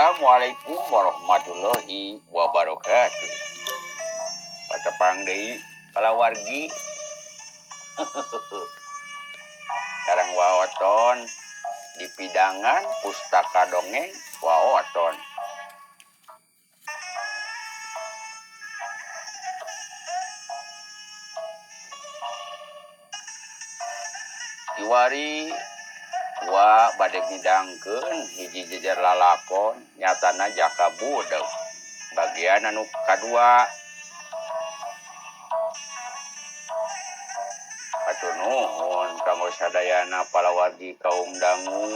Assalamualaikum warahmatullahi wabarakatuh. Patepang deui kalawargi. Sareng waoton di pidangan pustaka dongeng waoton. Kiwari wa bade midangkeun hiji jejer lalakon nyatana Jaka Budeg bagian anu kadua. Hatur nuhun kanggo sadayana palawargi kaum dangu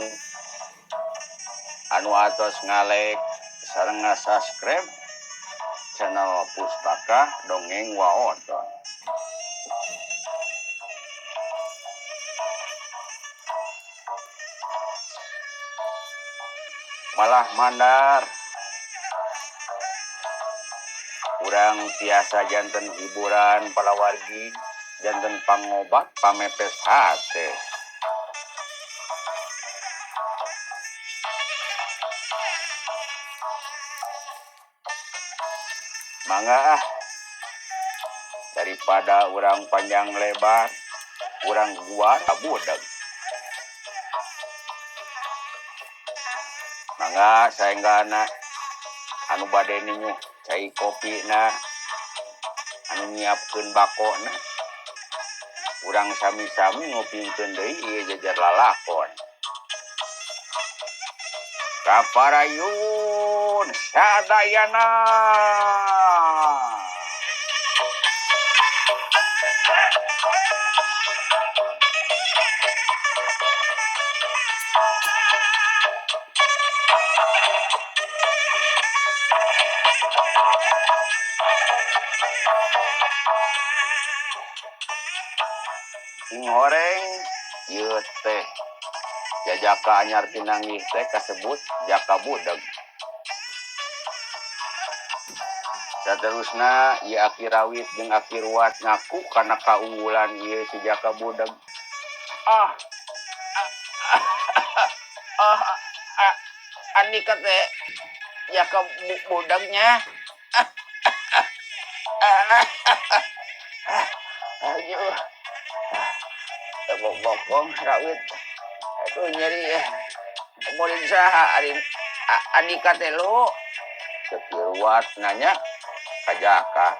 anu atos ngalek sareng ngasubscribe channel Pustaka Dongeng Waoton. Malah mandar urang tiasa janten hiburan palawargi janten pangobat pamepes hate. Mangga ah, daripada urang panjang lebar urang guar budeg. Mangga saenggana anu bade ninyuh cai kopina anu nyiapkeun bakona urang sami-sami ngupingkeun deui ieu jejer lalakon. Kaparayun sadayana. Sing horeng ieu teh jajaka anyar pinanggih teh kasebut Jaka Budeg. Saterusna ieu Aki Rawit jeung Aki Ruat ngaku kana kaunggulan ieu si Jaka Budeg. Ah, ah, ah, andika teh Jaka Budegnya. Aduh, bokong Rawit. Aduh nyeri ya. Murid saha ari andika teh lu? Ceuk Ruat nanya ka Jaka.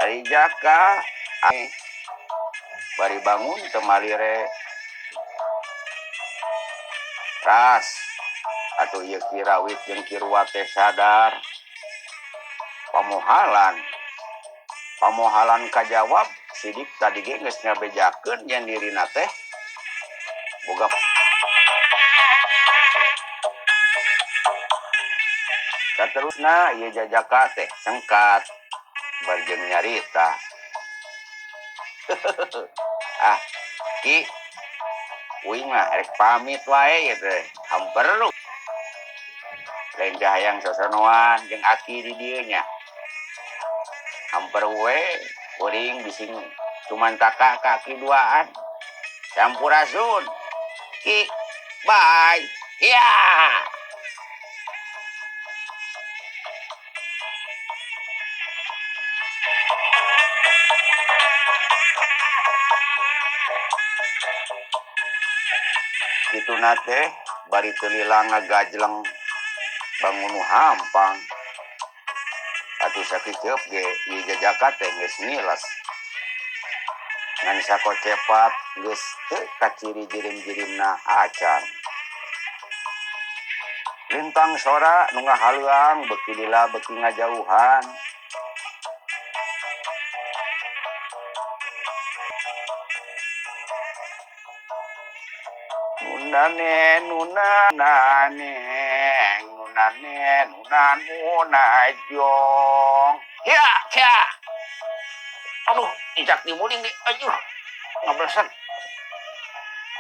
Ari Jaka bari bangun teu malire. Ras atuh ieu Ki Rawit jeung Ki Ruat teh sadar. Pamohalan. Pamohalan kajawab sidik tadi ge geus ngabejakeun yen dirina teh boga saterusna ieu jajaka teh sengkat bari jeung nyarita. Ah, Ki, uing mah rek pamit wae ieu teh. Hamper lu. Lain teh hayang sosonoan jeung aki di dieu nya. Hamper we kuring bising cuman taka kaki duaan. Sampurasun. Ki, bye. Ya. Kitu na teh bari teu lila ngagajleng bangun nu hampang. Atuh sakiceup ge ieu jajaka teh geus ngiles. Ngan sakocepat geus teu kaciri jirim-jirimna acan. Lintang sora nu ngahaleuang beuki lila beuki ngajauhan. Nunane nunane nunane nunanunajong. Ya, ya. Aduh, injak di muling nih. Aduh, ngableset.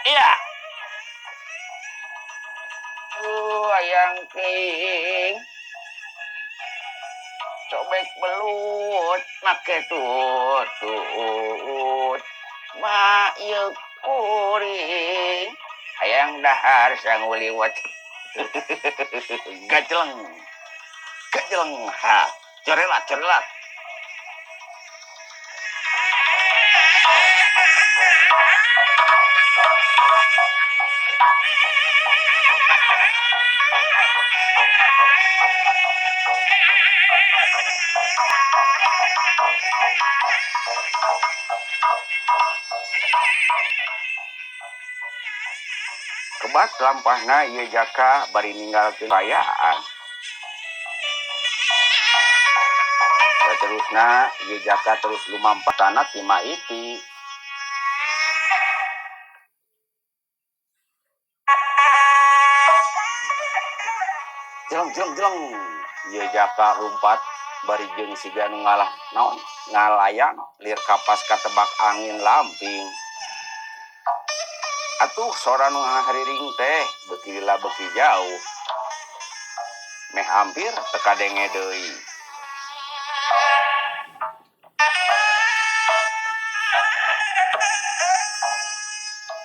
Iya. Ayang king. Cobek belut make tutut. Ma ieu Kuring hayang dahar sangu liwet. Gajeleng gajeleng ha corelat corelat. Kebat lampahna ieu jaka bari ninggalkeun kaayaan. Saterusna ieu jaka terus lumampat kana ti maiti. Jeleng jeleng jeleng ieu jaka lumpat bari jeung siga nu ngalah naon ngalayang lir kapas katebak angin lamping. Atuh sora nu ngahariring teh beuki lila beuki jauh. Meh hampir teu kadenge deui.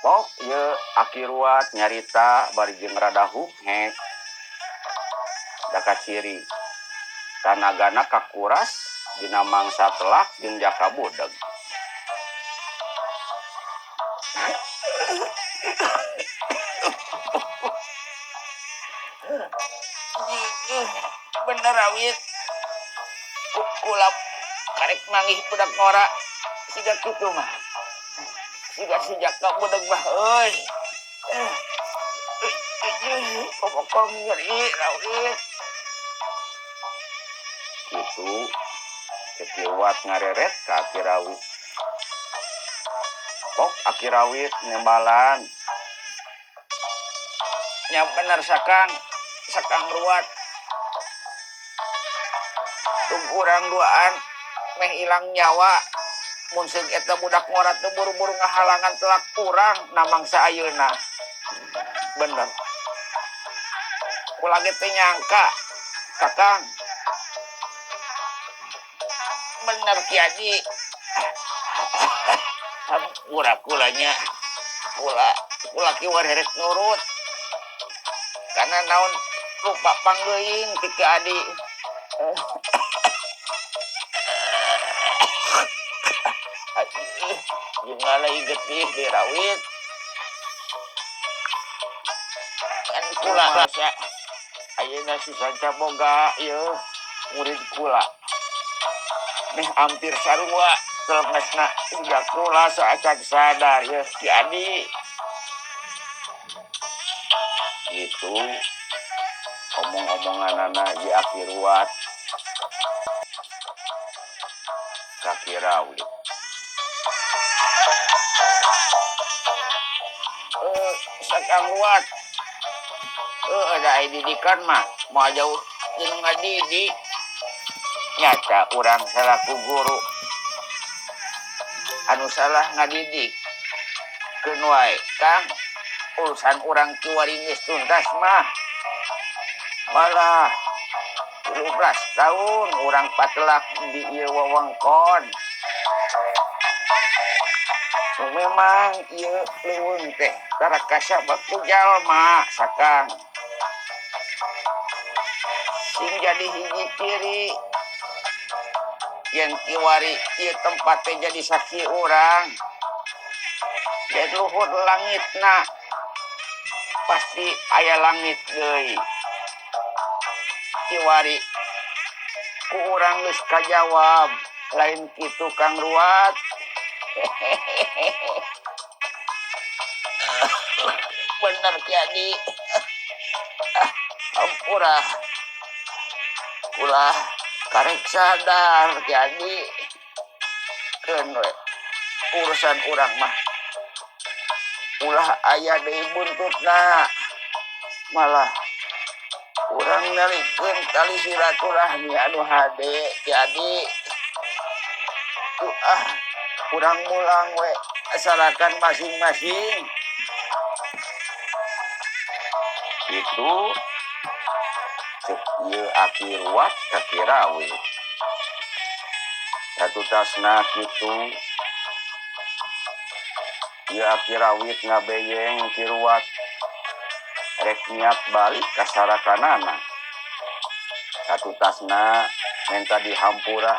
Pok ieu Aki Ruat nyarita bari jeung rada hukhek. Da kaciri tanagana kakuras dina mangsa telak jeung jaka budeg. Bener awit kula karek manggih budak ngora siga kitu mah siga si jaka budeg mah euy. Pokok nyeri rawit kitu Ki Ruat ngareret ka Aki Rawit. Pok Aki Rawit nembalan nya bener sakang sakang Ruat tung urang duaan meh ilang nyawa mun seung eta budak ngora teu buru-buru ngahalangan telak urang na mangsa ayeuna. Bener kula ge teu nyangka kakang. Bener Ki Haji. Hampura kulanya kula kula kiwar herek nurut karena naon lupa panggeuing ti Ki Adi. Jeung ngalai getih dirawit kan kula rasa ayeuna si sanca boga ieu murid kula meh hampir sarua telengesna siga kula saacan sadar ieu Ki Adi. Gitu omong-omonganana ieu Aki Ruat ka Ki Rawit. Sakang Ruat da aya didikan mah moal jauh jeung ngadidik nyata urang salaku guru anu salah ngadidik keun wae Kang urusan urang kiwari geus tuntas mah malah 13 tahun urang patelak di ieu wewengkon. Memang ieu leuweung teh tara kasabab ku jalma sakang sing jadi hiji ciri yen kiwari ieu tempat teh jadi saksi urang yen luhur langitna pasti aya langit deui kiwari ku urang geus kajawab lain kitu Kang Ruat. Bener Ki Adi. Ampura kula karek sadar Ki Adi keun we urusan urang mah ulah aya deui buntutna malah urang nalikeun tali silaturahmi anu hade Ki Adi. Ah urang mulang we asarakan masing-masing. Itu cek ieu Aki Ruat ka Ki Rawit. Satutasna kitu Ieu Aki Rawit ngabeyeng Ki Ruwat rek niat balik ka sarakanana. Satutasna menta dihampura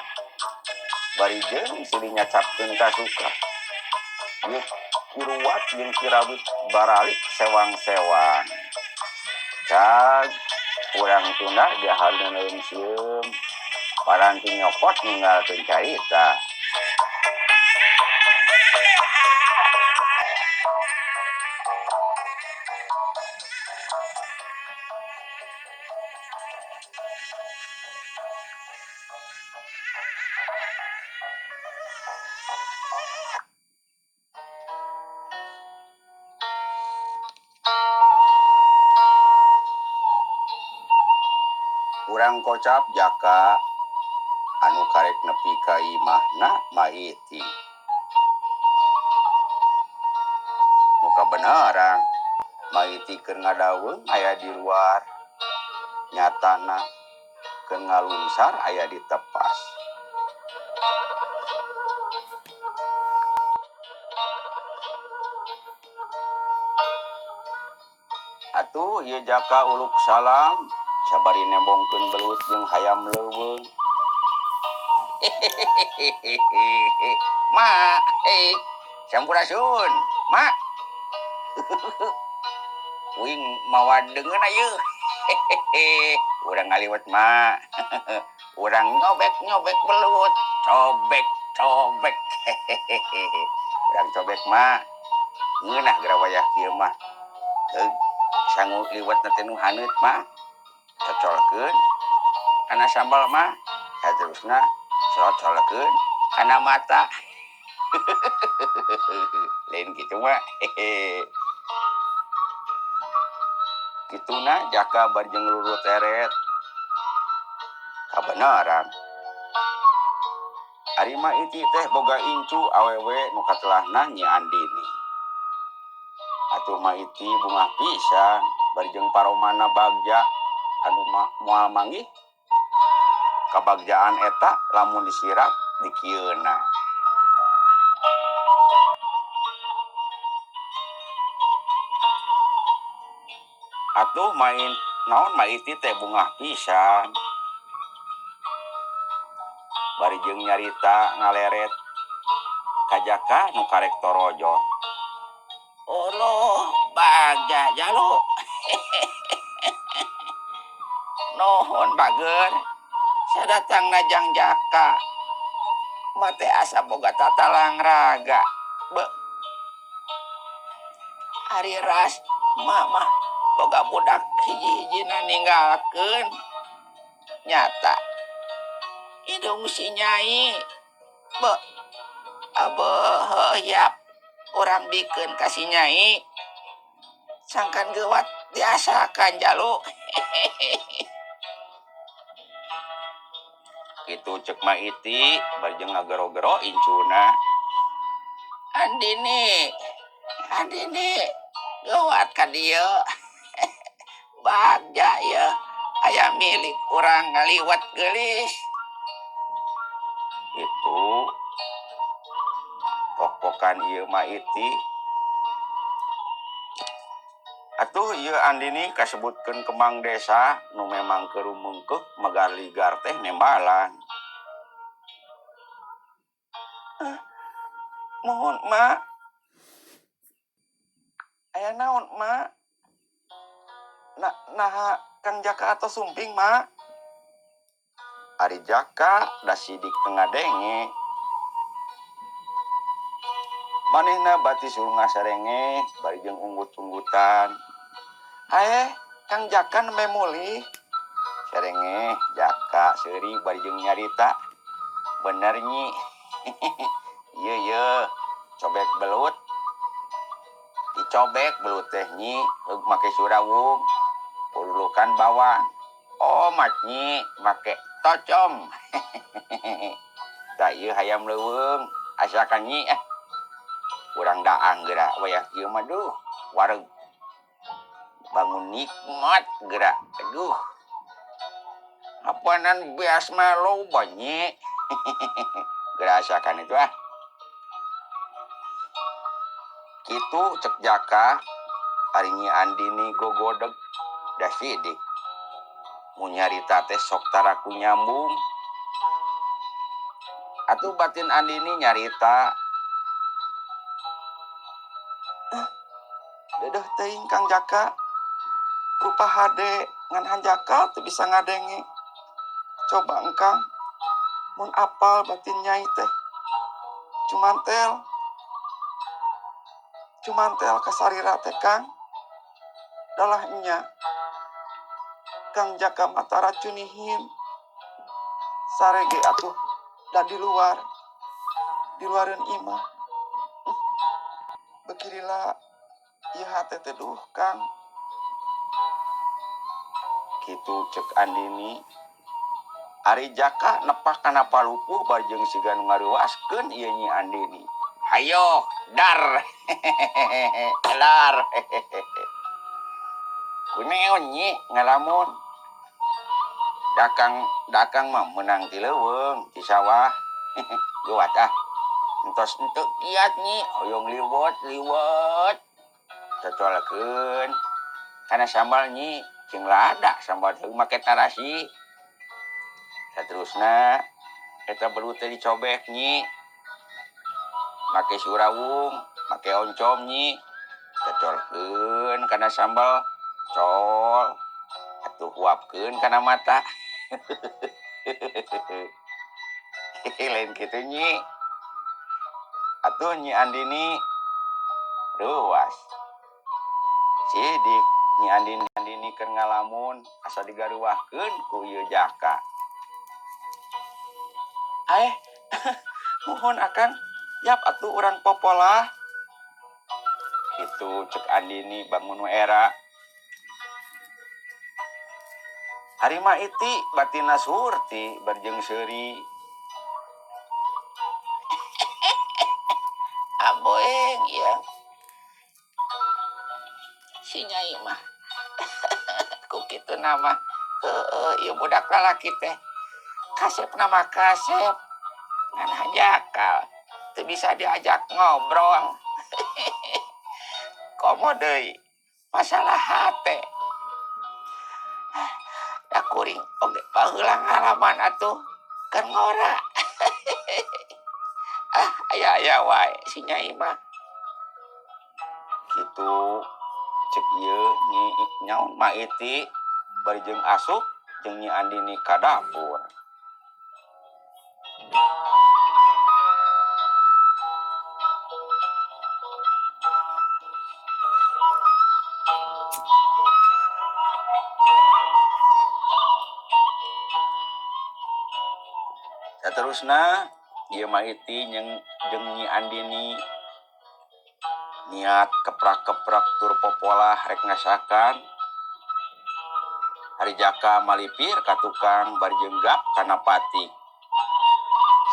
bari jeung silih nyacapkeun kasuka. Ieu Ki Ruwat jeung Ki Rawit baralik sewang-sewang. Cag urang tunda diahareuneun leungseum paranti nyokot ninggalkeun carita. Urang kocap jaka anu karek nepi ka imahna Maiti. Nu kabeneran Maiti keur ngadaweung aya di luar, nyatana keur ngalungsar aya di tepas. Atuh ieu jaka uluk salam sabari nembongkeun belut jeung hayam leuweung. Ma, hei, sampurasun, ma. Uing mawa deungeun ayeuna. Urang ngaliwet ma. Urang nyobek-nyobek belut, cobek-cobek. Urang cobek ma. Ngeunah geura wayah kieu mah. Heug, sangu liwetna teh nu haneut mah. Cocolkeun kana sambal mah, saterusna cocolkeun kana mata. Lain kitu mah. Kituna jaka bari jeung lurut eret. Kabeneran. Ari Maiti teh boga incu awewe nu katelahna Nyi Andini. Atuh Maiti bungah pisan bari jeung paromana bagja anu moal manggih. Kabagjaan eta lamun disirat dikieuna. Atuh main naon Maiti teh bungah pisan. Bari jeung nyarita ngaleret ka jaka nu karek torojo. Oloh bagja jalu. Nuhun bager. Sadatangna jang jaka. Mate asa boga tatalang raga. Be. Ari ras mah boga budak hiji-hijina ninggalkeun. Nyata. Hidung si nyai. Be. Abeuh yap. Urang bikeun ka si nyai. Sangkan geuwat diasakan jalu. Kitu cek Maiti bari jeung ngagero-gero incuna. Andini, Andini, geuwat ka dieu. Bagja ieu aya milik urang ngaliwet geulis. Kitu pok-pokan ieu Maiti. Atuh ieu Andini kasebutkeun kembang desa nu memang keur mungkeuk megar ligar teh nembalan. Mohon mak. Aya naon mak? Naha Kang Jaka atau sumping mak? Ari Jaka da sidik teu ngadenge. Manehna bati surunga sarenge bari jeung unggut-unggutan. Hae, Kang Jaka nembe mulih. Sarenge Jaka seuri bari jeung nyarita. Bener nyi. Ieu ye, cobek belut. Dicobek belut teh nyi, heug make surawung. Purulukan bawang. Oh mat nyi, make tocom. Tah ieu hayam leuweung, asakan nyi eh. Urang daang geura wayah kieu mah duh, wareg. Bangun nikmat geura. Aduh. Apanan beas mah loba nyi. Geura asakan itu ah. Kitu cek Jaka ari Nyi Andini gogodeg da sidik. Mun nyarita teh sok tara ku nyambung. Atuh batin Andini nyarita. Dedeh teuing Kang Jaka rupa hade ngan hanjakal teu bisa ngadenge. Coba engkang mun apal batin nyai teh. Cumantel. Cumantel ka sarira teh Kang. Dalah nya. Kang Jaka mah tara cunihin. Sare ge atuh da di luar. Di luareun imah. Beuki lila ieu hate teh duh Kang. Kitu cek Andini. Ari Jaka nepak kana palupuh bari jeung siga nu ngareuwaskeun ieu Nyi Andini. Hayo dar. Dar. Kuneon Nyi ngalamun. Dakang dakang mah meunang ti leuweung ti sawah. Geuwat ah. Entos henteu kiat Nyi hoyong liwet liwet. Cocolkeun kana sambal Nyi cing lada sambal teh make tarasi. Saterusna eta belut teh dicobek Nyi. Make surawung, make oncom Nyi. Cocolkeun kana sambal col. Atuh huapkeun kana mata. Lain kitu Nyi. Atuh Nyi Andini reuwas. Sidik Nyi Andini Andini keur ngalamun asa digaruwahkeun ku ieu Jaka. Aeh, muhun akang, yap atuh urang popolah. Kitu cek Andini bangun nu era. Ari mah iti batinna Surti barjeng seuri. Aboeng ieu. Si Nyai mah. Ku kitu nama. Heueuh ieu budak lalaki teh. Kasep nama kasep. Ngan hanjakal. Teu bisa diajak ngobrol. Komo deui masalah hate. Da kuring oge baheula ngalaman atuh keur ngora. Ah aya-aya wae si Nyai mah. Kitu cek ieu Nyi nyaon Ma Iti bari jeung asup jeung Nyi Andini ka dapur. Saterusna ieu Ma Iti jeung Nyi Andini niat keprak-keprak tur popolah rek ngasakan. Ari Jaka malipir ka tukang bari jeung gap kana patik.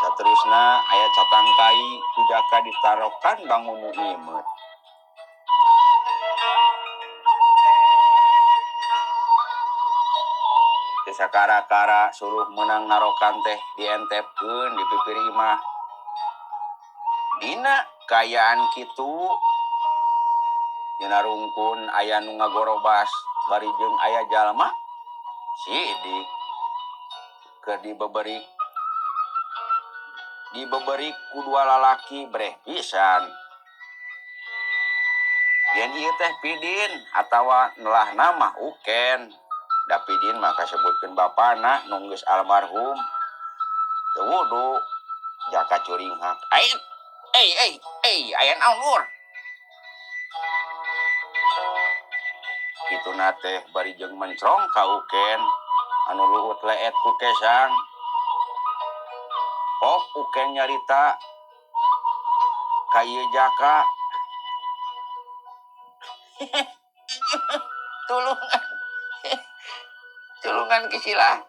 Saterusna aya catangkai ku Jaka ditarokan bangun nu imeut. Teu sakara-kara suruh meunang narokan teh dientepkeun di pipir imah. Dina kaayaan kitu dina rungkun aya nu ngagorobas bari jeung aya jalma sidik keur dibeberik. Dibeberik ku dua lalaki breh pisan. Yen ieu teh Pidin atawa nelahna mah Uken. Da Pidin mah kasebutkeun bapana nu geus almarhum. Teu wudu Jaka curinghak. Ai, ei, ei, ei, aya naon lur? Kituna teh bari jeung mencrong ka Uken anu luut leet ku kesang. Pok Uken nyarita ka ieu Jaka. Tulungan. Tulungan ki sila.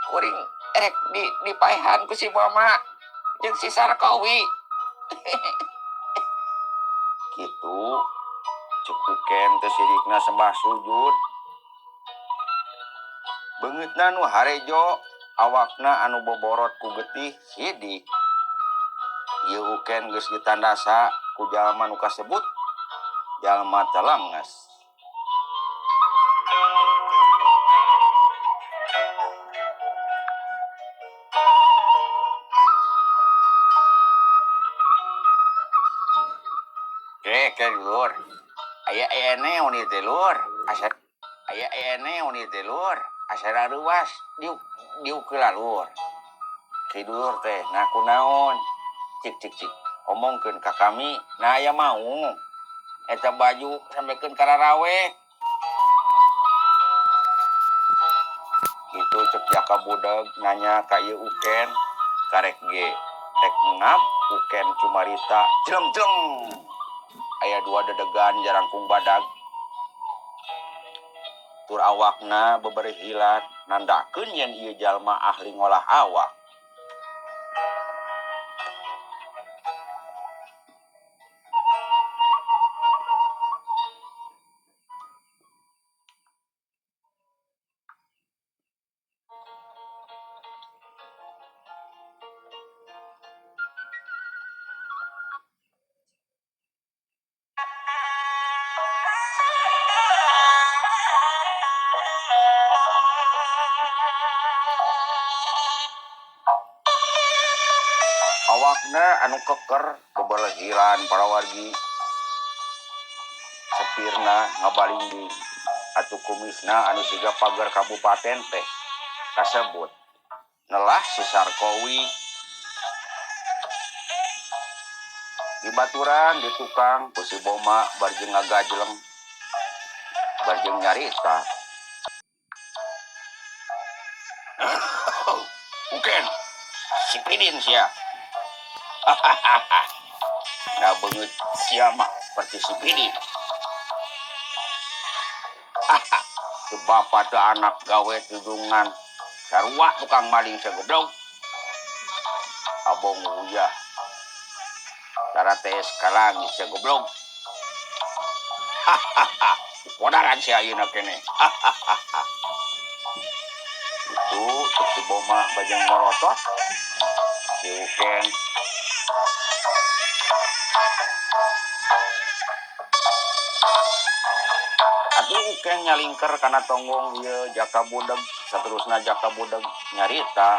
Kuring erek dipaehan ku si Mama jeung si Sarkowi. Kitu cek Uken teh sirikna sembah sujud. Beungeutna nu harejo, awakna anu boborot ku getih sidik. Ieu Uken geus ditandasa ku jalma nu kasebut Jalma telenges. Ke ke lur. Aya aya neon ieu teh lur. Asa aya aya neon ieu teh lur. Asa rareuwas diuk diuk heula lur. Ki dulur teh nah kunaon? Cik cik cik. Omongkeun ka kami, nah aya maung. Eta baju sampekeun ka rarawe. Kitu cek Jaka Budeg nanya ka ieu Uken karek ge rek ngap Uken cumarita jleng-jleng. Aya dua dedegan jarangkung badag. Tur awakna beberih hilat nandakeun yen ieu jalma ahli ngolah awak. Awakna anu keker bebelehiran para wargi. Sepirna ngabalinding atuh kumisna anu siga pagar kabupaten teh kasebut nelah si Sarkowi. Di baturan di tukang ku si Boma barjeng ngagajleng barjeng nyarita. Uken si Pidin sia. Nah beungeut sia mah persis si Pidin. Tu bapa teu anak gawe tudungan sarua tukang maling sagoblog. Abong uyah tarates kalangit sagoblog. Podaran sia ayeuna keneh. Itu cek si Boma bajeng morotot. Si Uken atuh Uken nyalingker kana tonggong ieu Jaka Budeg saterusna Jaka Budeg nyarita.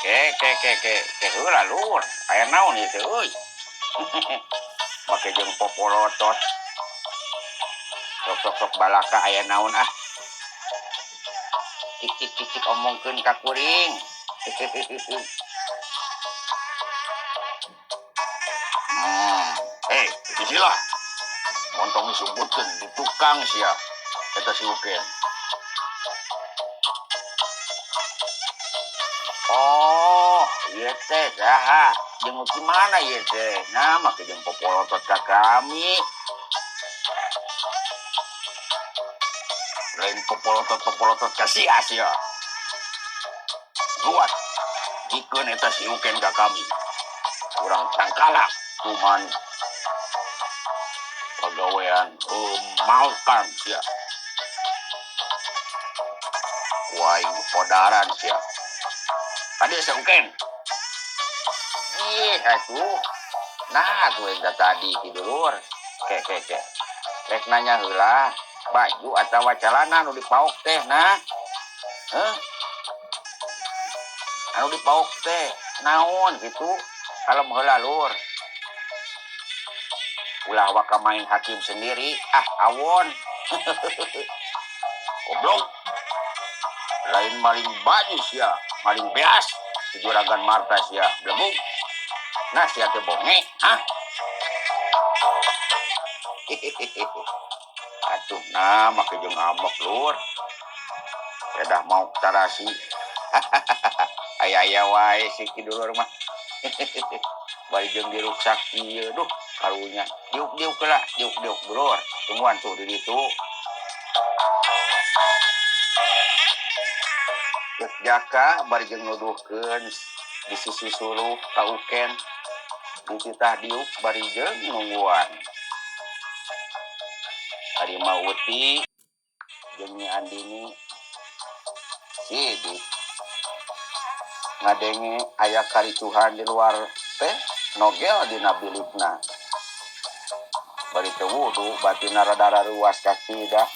Ke ke ke ke ke heula lur aya naon ieu teh euy. Make jeung popolotot. Sok sok sok balaka aya naon ah. Cik cik cik cik omongkeun ka kuring. Sisilah. Montong disebutkeun di tukang sia eta si Uken. Oh, ieu teh saha? Jeung di mana ieu teh? Nah, make jeung popolotot ka kami. Lain popolotot-popolotot ka sia sia. Luat jikeun eta si Uken ka kami. Urang cangkalak cuman pagawean maukan sia. Ku aing podaran sia. Kadieu sia Uken. Ih, atuh. Nah, atuh eta tadi ki dulur. Ke ke ke. Rek nanya heula, baju atawa calana nu dipaok teh nah. Heuh? Anu dipaok teh naon kitu? Kalem heula lur. Ulah waka main hakim sendiri, ah awon. Goblok. Lain maling baju sia, maling beas. Si juragan Marta sia, blegug. Nah sia teh bonge, hah? Atuh nah make jeung ngambek lur. Edah mau tarasi. Aya-aya wae si ki dulur mah. Bari jeung diruksak ieu duh karunya. Diuk-diuk heula, diuk-diuk dulur. Tungguan tuh di ditu. Cek Jaka bari jeung nuduhkeun di sisi suluh ka Uken. Dititah diuk bari jeung nungguan. Ari Mauti jeung Nyi Andini sidik ngadenge aya karicuhan di luar teh nogel dina bilikna. Bari teu wudu batinna rada ruas kacida.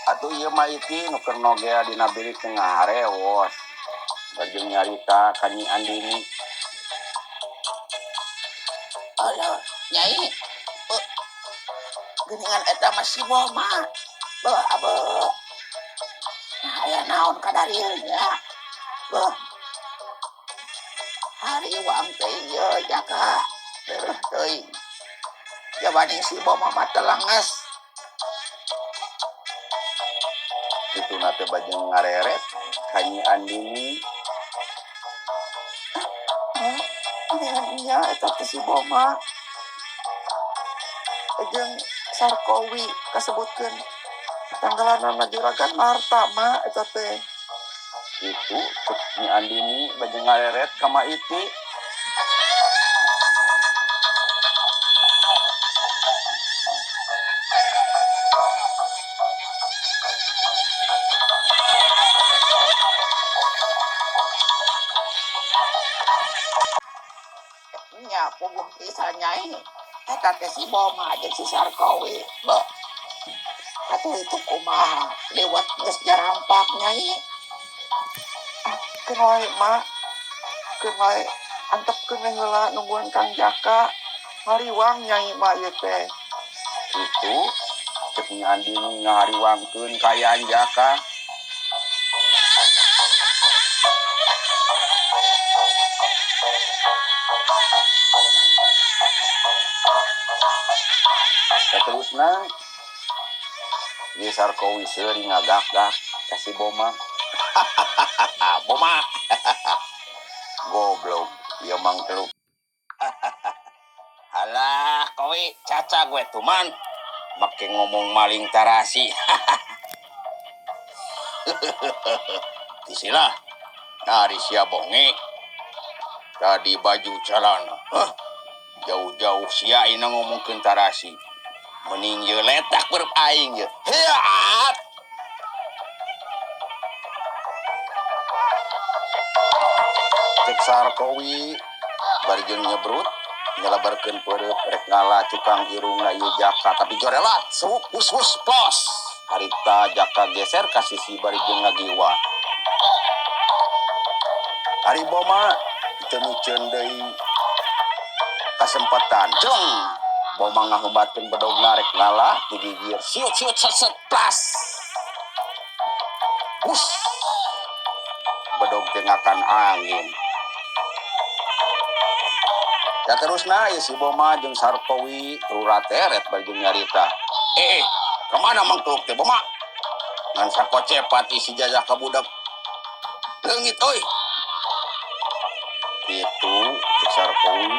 Atuh ieu mah Iti nu keur nogel dina bilik teh ngaharewos. Bari jeung nyarita ka Nyi Andini. Alah, Nyai. Beuh. Geuningan eta mah si Boma. Beuh, abeuh. Nah, aya naon kadarieu nya. Beuh. Hariwang teh ieu Jaka. Deuh teuing. Jabaning si Boma mah telenges. Kituna teh bajeng ngareret ka Nyi Andini. Geuningan nya eta teh si Boma. Jeung Sarkowi kasebutkeun tanggalanana Juragan Marta mah eta teh. Kitu cek Nyi Andini bajeng ngareret ka Ma Iti. Nya puguh pisan Nyai. Eta teh si Boma jeung si Sarkowi. Beuh. Atuh itu kumaha liwat geus jarampak Nyai. Ah, keun wae mak. Keun wae antepkeun we heula nungguan Kang Jaka. Hariwang Nyai mah ieu teh. Kitu cek Nyi Andini ngahariwangkeun kaayaan Jaka. Saterusna ieu Sarkowi seuri ngagak-gak ka si Boma. Boma. Goblok, ieu mang teluk. Alah, kowe caca gue tuman. Make ngomong maling tarasi. Disilah. Nari sia bonge. Tadi baju calana. Hah? Jauh-jauh sia ina ngomongkeun tarasi. Mending ye letak berep aing ye. Hiat. Cek Sarkowi bari jeung nyebrut nyelebarkeun peureut rek ngala cukang irungna ieu Jaka tapi jorelat sewuk hus hus plos. Harita Jaka geser ka sisi bari jeung ngagiwa. Ari Boma teu miceun deui kasempatan. Jeng. Boma ngaheubatkeun bedogna rek ngala digigir. Siut siut set set plas. Hus. Bedog teh ngakan angin. Ya terusna ieu si Boma jeung Sarkowi rurateret bari jeung nyarita. Kemana mangkluk teh Boma? Ngan sakocepat isi jajah ka budak. Leungit euy. Kitu cek Sarkowi.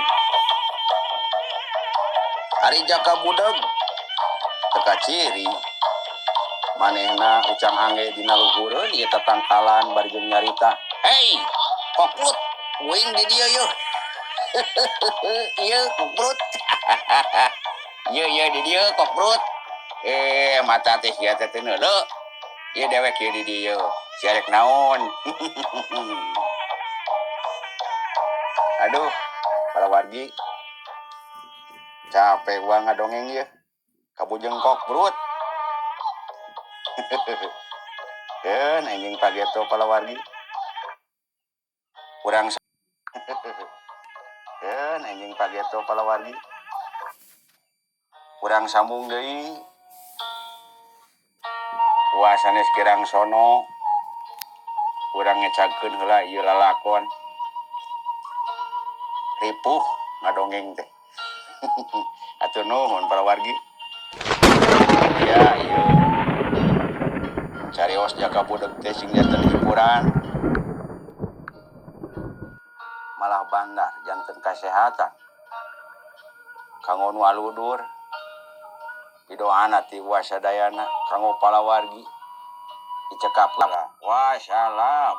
Ari Jaka budeg teka ciri. Manehna ucang angge dina luhureun ieu tatangkalan bari jeung nyarita. Hei, koklut, uing di dieu yeuh. Ieu kokbrut. Ieu ieu di dieu kokbrut. Mata teh sia teh teu neuleu. Ieu dewek ieu di dieu. Sia rek naon? Aduh, para wargi. Capek gua ngadongeng ieu. Kabujeng kokbrut. Keun anjing pageto para wargi. Kurang Keun anjing pageto para wargi. Kurang sambung deui. Puasane kirang sono. Urang ngecagkeun heula ieu lalakon. Ripuh ngadongeng teh. Atuh nuhun para wargi. Ya ieu. Carios Jaka budeg teh sing janten hiburan. Malah banggar janten kasehatan. Kanggo nu aludur. Pidoana ti uwa sadayana kanggo palawargi dicekap lah. Wassalam.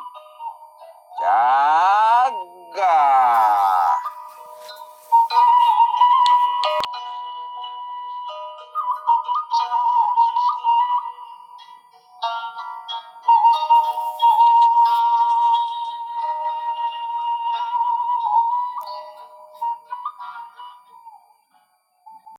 Jaga.